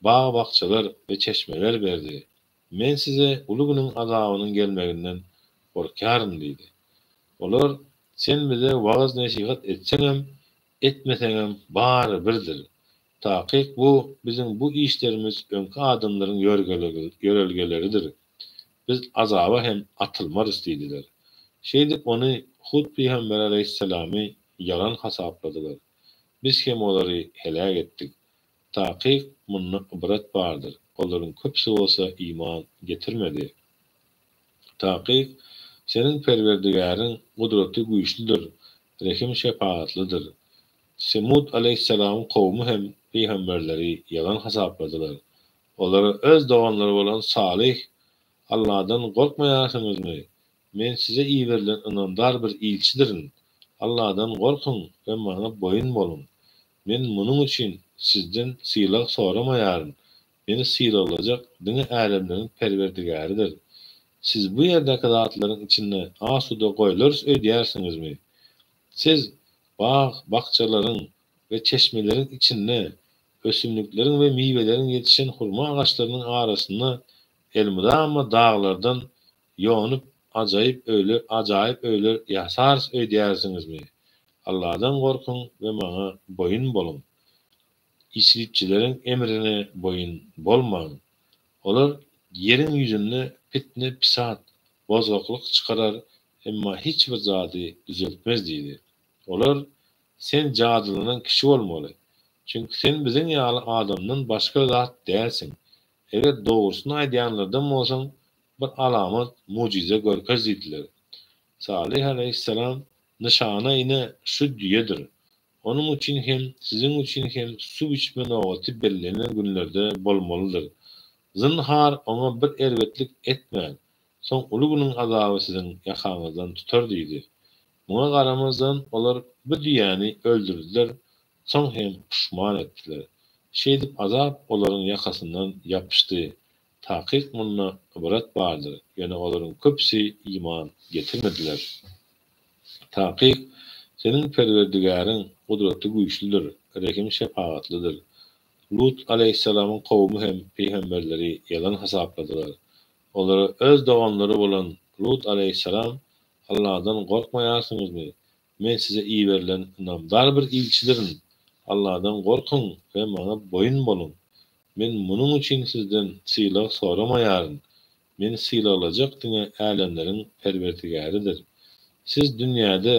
bag-bakjalar we çeşmeler berdi. Men size uly günüň azabynyň gelmeginden gorkýaryn diýdi. Olar, Sen bize wagyz-nesihat etseňem, etmeseňem bary birdir. Takyk bu biziň bu işlerimiz öňki adamlaryň ýörelgeleridir. Biz azaba hem atylmarys diýdiler. Şeýdip ony Hud pygamber aleýhissalamy ýalan hasapladylar. Biz hem olary heläk etdik. Takyk munda ybrat bardyr, olaryň köpüsi bolsa iman getirmedi. Takyk, seniň Perwerdigäriň gudraty güýçlüdir, rehim-şepagatlydyr. Semud aleýhissalamyň kowumy hem pygamberleri ýalan hasapladylar. Olara öz doganlary bolan Salyh, Alladan gorkmaýarsyňyzmy? Men size iberilen ynamdar bir ilçidirin. Alladan gorkuň we maňa boýun boluň. Men munuň üçin sizden sylag soramaýaryn. Meni sylaglajak diňe älemleriň Perwerdigäridir. Siz bu ýerdäki zatlaryň içinde asuda goýlarys öýdýärsiňizmi? Siz bag, bakjalaryň we çeşmeleriň içinde, ösümlikleriň we miweleriň ýetişen hurma agaçlarynyň arasynda elmydama daglardan ýonup ajaýyp öýler ajaýyp öýler ýasarys öýdýärsiňizmi? Alladan gorkuň we maňa boýun boluň. Isripçileriň emrine boýun bolmaň. Olar ýeriň ýüzünde pitne-pisat, bozgaklyk çykarar, emma hiç bir zady düzeltmez diýdi. Olar, Sen jadylanan kişi bolmaly. Çünki sen biziň ýaly adamdan başga zat dälsiň. Eger dogrusyny aýdýanlardan bolsaň, bir alamat, mujize görkez diýdiler. Salyh aleýhissalam, Nyşana ine şu düýedir. Onuň üçin hem, siziň üçin hem suw içme nobaty bellenen günlerde bolmalydyr. Zynhar oňa bir erbetlik etmäň, soň uly günüň azaby siziň ýakaňyzdan tutar diýdi. Muňa garamazdan, olar bu düýäni öldürdiler, soň hem puşman etdiler. Şeýdip azap olaryň ýakasyndan ýapyşdy. Takyk munda ybrat bardyr, ýöne olaryň köpüsi iman getirmediler. Takyk, seniň Perwerdigäriň gudraty güýçlüdir, rehim-şepagatlydyr. Lut aleýhissalamyň kowumy hem pygamberleri ýalan hasapladylar. Olara öz doganlary bolan Lut aleýhissalam, Alladan gorkmaýarsyňyzmy? Men size iberilen ynamdar bir ilçidirin. Alladan gorkuň we maňa boýun boluň. Men munuň üçin sizden sylag soramaýaryn. Meni sylaglajak diňe älemleriň Perwerdigäridir. Siz dünýäde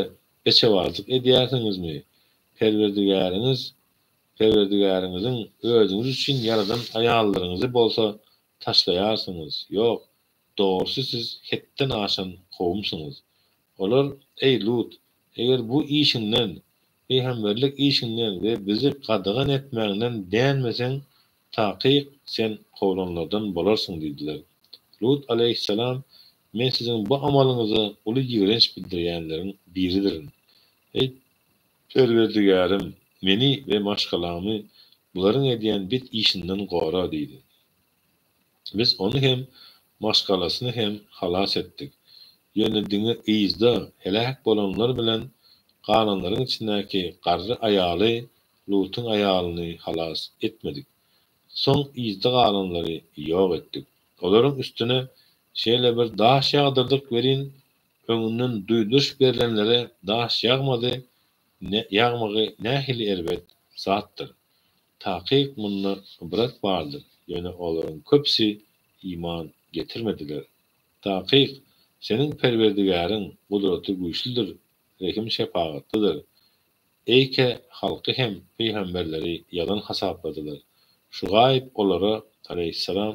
beçebazlyk edýärsiňizmi? Perwerdigäriňiz Perwerdigäriňiziň özüňiz üçin ýaradan aýallaryňyzy bolsa taşlaýarsyňyz. Ýok, dogrusy siz hetden aşan kowumsyňyz. Olar, Eý, Lut! Eger bu işiňden, pygamberlik işiňden we bizi gadagan etmäňden dänmeseň, takyk, sen kowlanlardan bolarsyň diýdiler. Lut aleýhissalam, Men siziň bu amalyňyza uly ýigrenç bildirýänleriň biridirin. Eý, Perwerdigärim, meni we maşgalamy bularyň edýän bet işinden gora diýdi. Biz ony hem, maşgalasyny hem halas etdik. Ýöne diňe yzda heläk bolanlar bilen galanlaryň içindäki garry aýaly. Lutuň aýalyny halas etmedik. Soň yzda galanlary ýok etdik. Olaryň üstüne şeýle bir daş ýagdyrdyk welin, öňünden duýduryş berlenlere daş ýagmady, ýagmagy nähili erbet zatdyr. Takyk munda ybrat bardyr, ýöne olaryň köpüsi iman getirmediler. Takyk, seniň Perwerdigäriň gudraty güýçlüdir, rehim-şepagatlydyr. Eýke halky hem pygamberleri ýalan hasapladylar. Şugaýyp olara, aleýhissalam,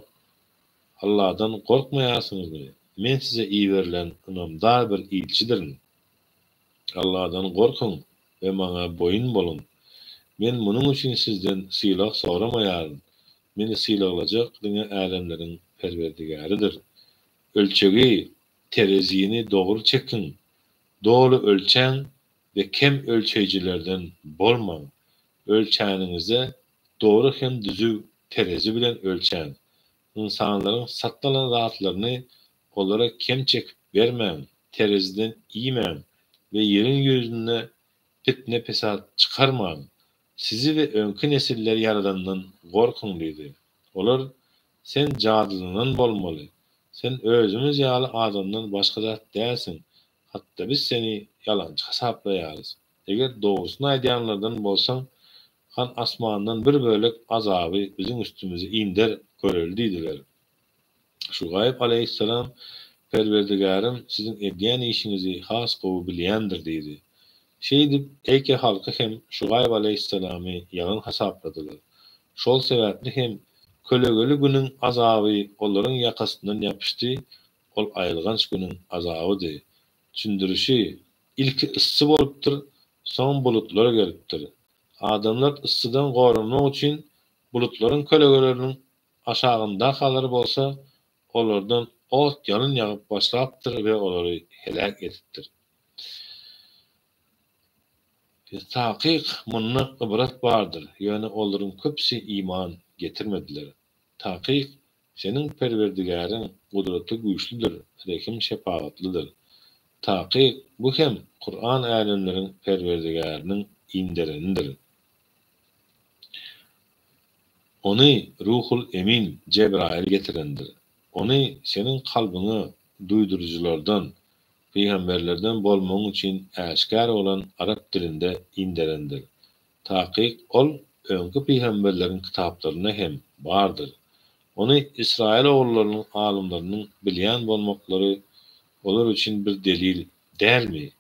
Alladan gorkmaýarsyňyzmy? Men size iberilen ynamdar bir ilçidirin. Alladan gorkuň we maňa boýun boluň. Men munuň üçin sizden sylag soramaýaryn. Meni sylaglajak diňe älemleriň Perwerdigäridir. Ölçegi, terezini dogry çekiň, doly ölçäň we kem ölçeýjilerden bolmaň. Ölçäniňizde dogry hem düzüw terezi bilen ölçäň. Ynsanlaryň satyn alan zatlaryny olara kem çekip bermäň, tereziden iýmäň we ýeriň ýüzünde pitne-pesat çykarmaň. Sizi we öňki nesilleri Ýaradandan gorkuň diýdi. Olar, Sen jadylanan bolmaly. Sen özümiz ýaly adamdan başga zat dälsiň. Hatda biz seni ýalançy hasaplaýarys. Eger dogrusyny aýdýanlardan bolsaň, han asmandan bir bölek azaby biziň üstümize inder, göreli diýdiler. Şugaýyp aleýhissalam, Perwerdigärim siziň edýän işiňizi has gowy bilýändir diýdi. Şeýdip, Eýke halky hem Şugaýyp aleýhissalamy ýalan hasapladylar. Şol sebäpli hem kölegeli günüň azaby olaryň ýakasyndan ýapyşdy, ol aýylganç günüň azabydy. Düşündirişi, Ilki yssy bolupdyr, soň bulutlar gelipdir. Adamlar yssydan goranmak üçin bulutlaryň kölegeleriniň aşagyndakalar bolsa olardan ot-ýalyn ýagyp başlapdyr we olary heläk edipdir. Takyk munda ybrat bardyr, ýöne olaryň köpüsi iman getirmediler. Takyk seniň Perwerdigäriň gudraty güýçlüdir, rehim-şepagatlydyr. Takyk bu hem Kuran älemleriň Perwerdigäriniň inderenidir. Ony Ruhul Emin Jebraýyl getirendir. Ony seniň kalbyňa duýduryjylardan, pygamberlerden bolmagyň üçin äşgär bolan arap dilinde inderendir. Takyk ol öňki pygamberleriň kitaplarynda hem bardyr. Ony Ysraýyl ogullarynyň alymlarynyň bilýän bolmaklary olar üçin bir delil dälmi?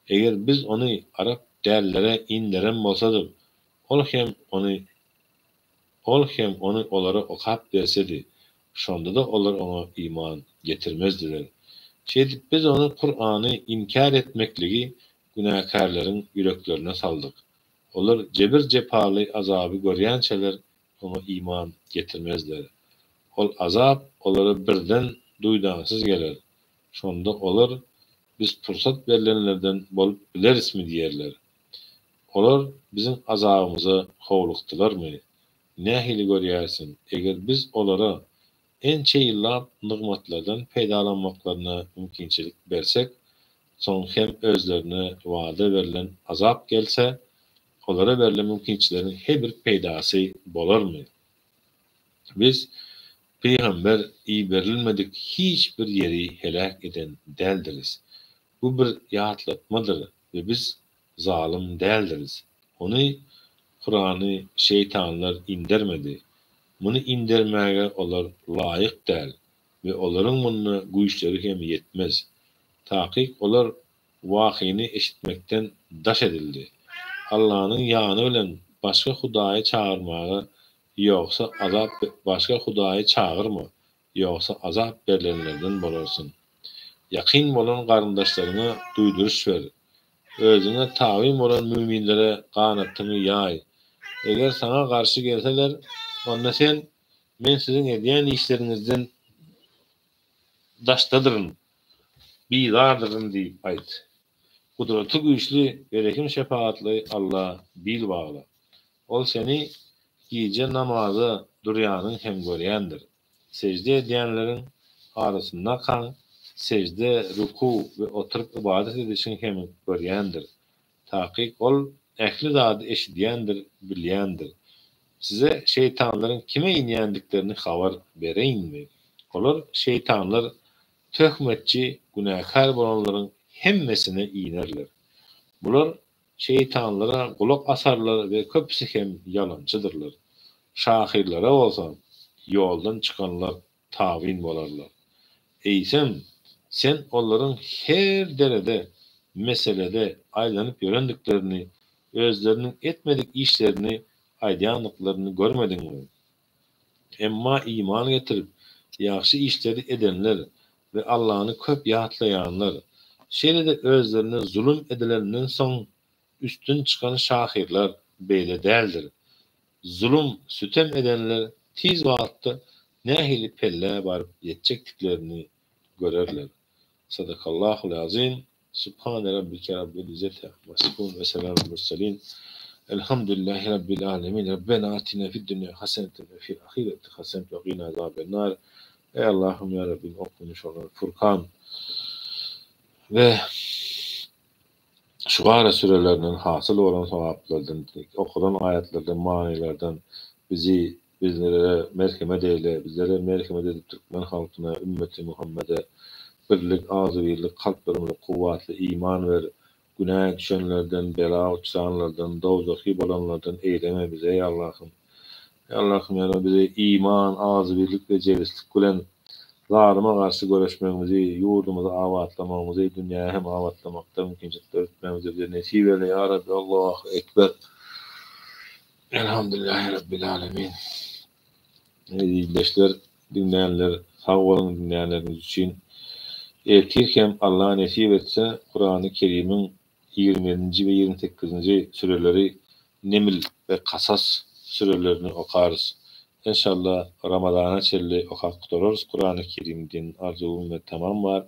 Eger biz ony arap dällere inderen bolsadyk, Ol hem ony Ol hem ony olara okap bersedi, şonda-da olar oňa iman getirmezdiler. Şeýdip biz ony, Kurany, inkär etmekligi günäkärleriň ýüreklerine saldyk. Olar jebir-jepaly azaby görýänçäler oňa iman getirmezler. Ol azap olara birden duýdansyz geler. Şonda olar, Biz pursat berlenlerden bolup bilerismi diýerler. Olar biziň azabymyza howlukdylarmy? Nähili görýärsiň, eger biz olara ençe ýyllap nygmatlardan peýdalanmaklaryna mümkinçilik bersek, soň hem özlerine wada berlen azap gelse, olara berlen mümkinçileriň he bir peýdasy bolarmy? Biz pygamber iberilmedik hiç bir ýeri heläk eden däldiris. Bu bir ýatlatmadyr we biz zalym däldiris. Ony, Kurany, şeýtanlar indermedi. Muny indermäge olar laýyk däl we olaryň munda güýçleri hem ýetmez. Takyk olar wahyny eşitmekden daş edildi. Allanyň ýany bilen başga hudaýy çagyrmaga ýogsa azap başga hudaýy çagyrma, ýogsa azap berlenlerden bolarsyň. Ýakyn bolan garyndaşlaryňa duýduryş ber. Özüňe tabyn bolan müminlere ganatyňy ýaý. Eger saňa garşy gelseler, onda sen, Men siziň edýän işleriňizden daşdadyryn, bizardyryn diýip aýt. Gudraty güýçli we rehim-şepagatly Alla bil bagla. Ol seni gije namaza durýanyň hem görýändir. Sežde edýänleriň arasyndakaň sežde, ruku we oturyp ybadat edişiňi hem görýändir. Takyk Ol. ähli zady eşidýändir, bilýändir. Size şeýtanlaryň kime inýändiklerini habar bereýinmi? Olar, şeýtanlar, töhmetçi, günäkär bolanlaryň hemmesine inerler. Bular şeýtanlara gulak asarlar we köpüsi hem ýalançydyrlar. Şahyrlara bolsa, ýoldan çykanlar tabyn bolarlar. Eýsem, sen olaryň her derede, meselede aýlanyp ýörendiklerini, özleriniň etmedik işlerini aýdýandyklaryny görmediňmi? Emma iman getirip, ýagşy işleri edenler we Allany köp ýatlaýanlar, şeýle-de özlerine zulum edilenden soň üstün çykan şahyrlar beýle däldir. Zulum, sütem edenler tiz wagtda nähili pellä baryp ýetjekdiklerini görerler. Sadakallahul azim. Subhane rabbike rabbil izzeti amma ýasifun we selamul murselin. Elhamdülillahi rabbil alemin. Rabbena atina fid dunýa haseneten we fil ahireti haseneten we gina azaben nar. Eý Allahym ýa Rabbim okumyş olan Furkan we Şuara sürelerinden hasyl bolan sogaplardan, okalan aýatlardan, manylardan bizi, bizlere merhemet eýle, bizlere merhemet edip türkmen halkyna, ümmeti Muhammede birlik, agzybirlik, kalplarymyza kuwwatly iman ber, günä düşenlerden, bela uçranlardan, dowzahy bolanlardan eýleme bizi eý Allahym. Eý Allahym ýa Rabbi bizi iman, agzybirlik we jebislik bilen zalyma garşy göreşmegimizi, ýurdumyzy abatlamagymyzy, dünýäni hem abatlamakda mümkinçilik döretmegimizi bize nesip eýle ýa Rabbi Allahu Ekber. Elhamdülillahi Rabbil Alemin. Eziz ildeşler, diňlänler sag boluň diňlänleriňiz üçin. Ertir hem Allah nesip etse Kurany Kerimiň 27-nji we 28-nji süreleri Neml we Kasas sürelerini okarys. Enşalla Ramazana çenli okap gutararys Kurany Kerim diýen arzuwym we tamam bar.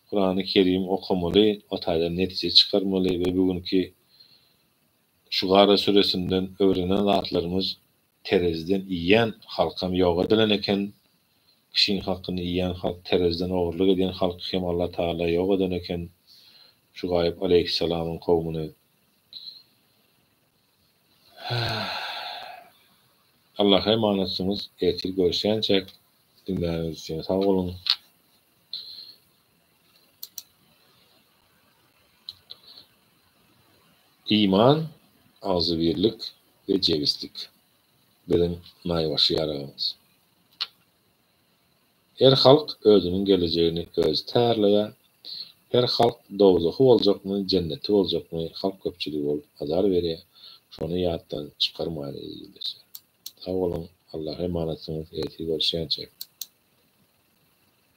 Kurany Kerim okamaly, o taýdan netije çykarmaly we bu günki Şugara süresinden öwrenen zatlarymyz tereziden iýýän halkam ýok edilen eken, kişiň hakyny iýýän halk tereziden ogurlyk edýän halky hem Allah Tagala ýok eden eken Şugaýyp aleýhissalamyň kowmuny. Allaha emanatsyňyz ertir görüşýänçäk diňläniňiz üçin sag boluň. Iman, agzybirlik we jebislik biziň naýbaşy ýaragymyz. Her halk özüniň gelejegini özi taýýarlaýar. Her halk dowzahy boljakmy, jenneti boljakmy, halk köpçüligi bolup azar berýär. Şony ýatdan çykarmaýyn eziz ildeşler. Sag boluň, Allaha emanatsyňyz, ertir görüşýänçäk.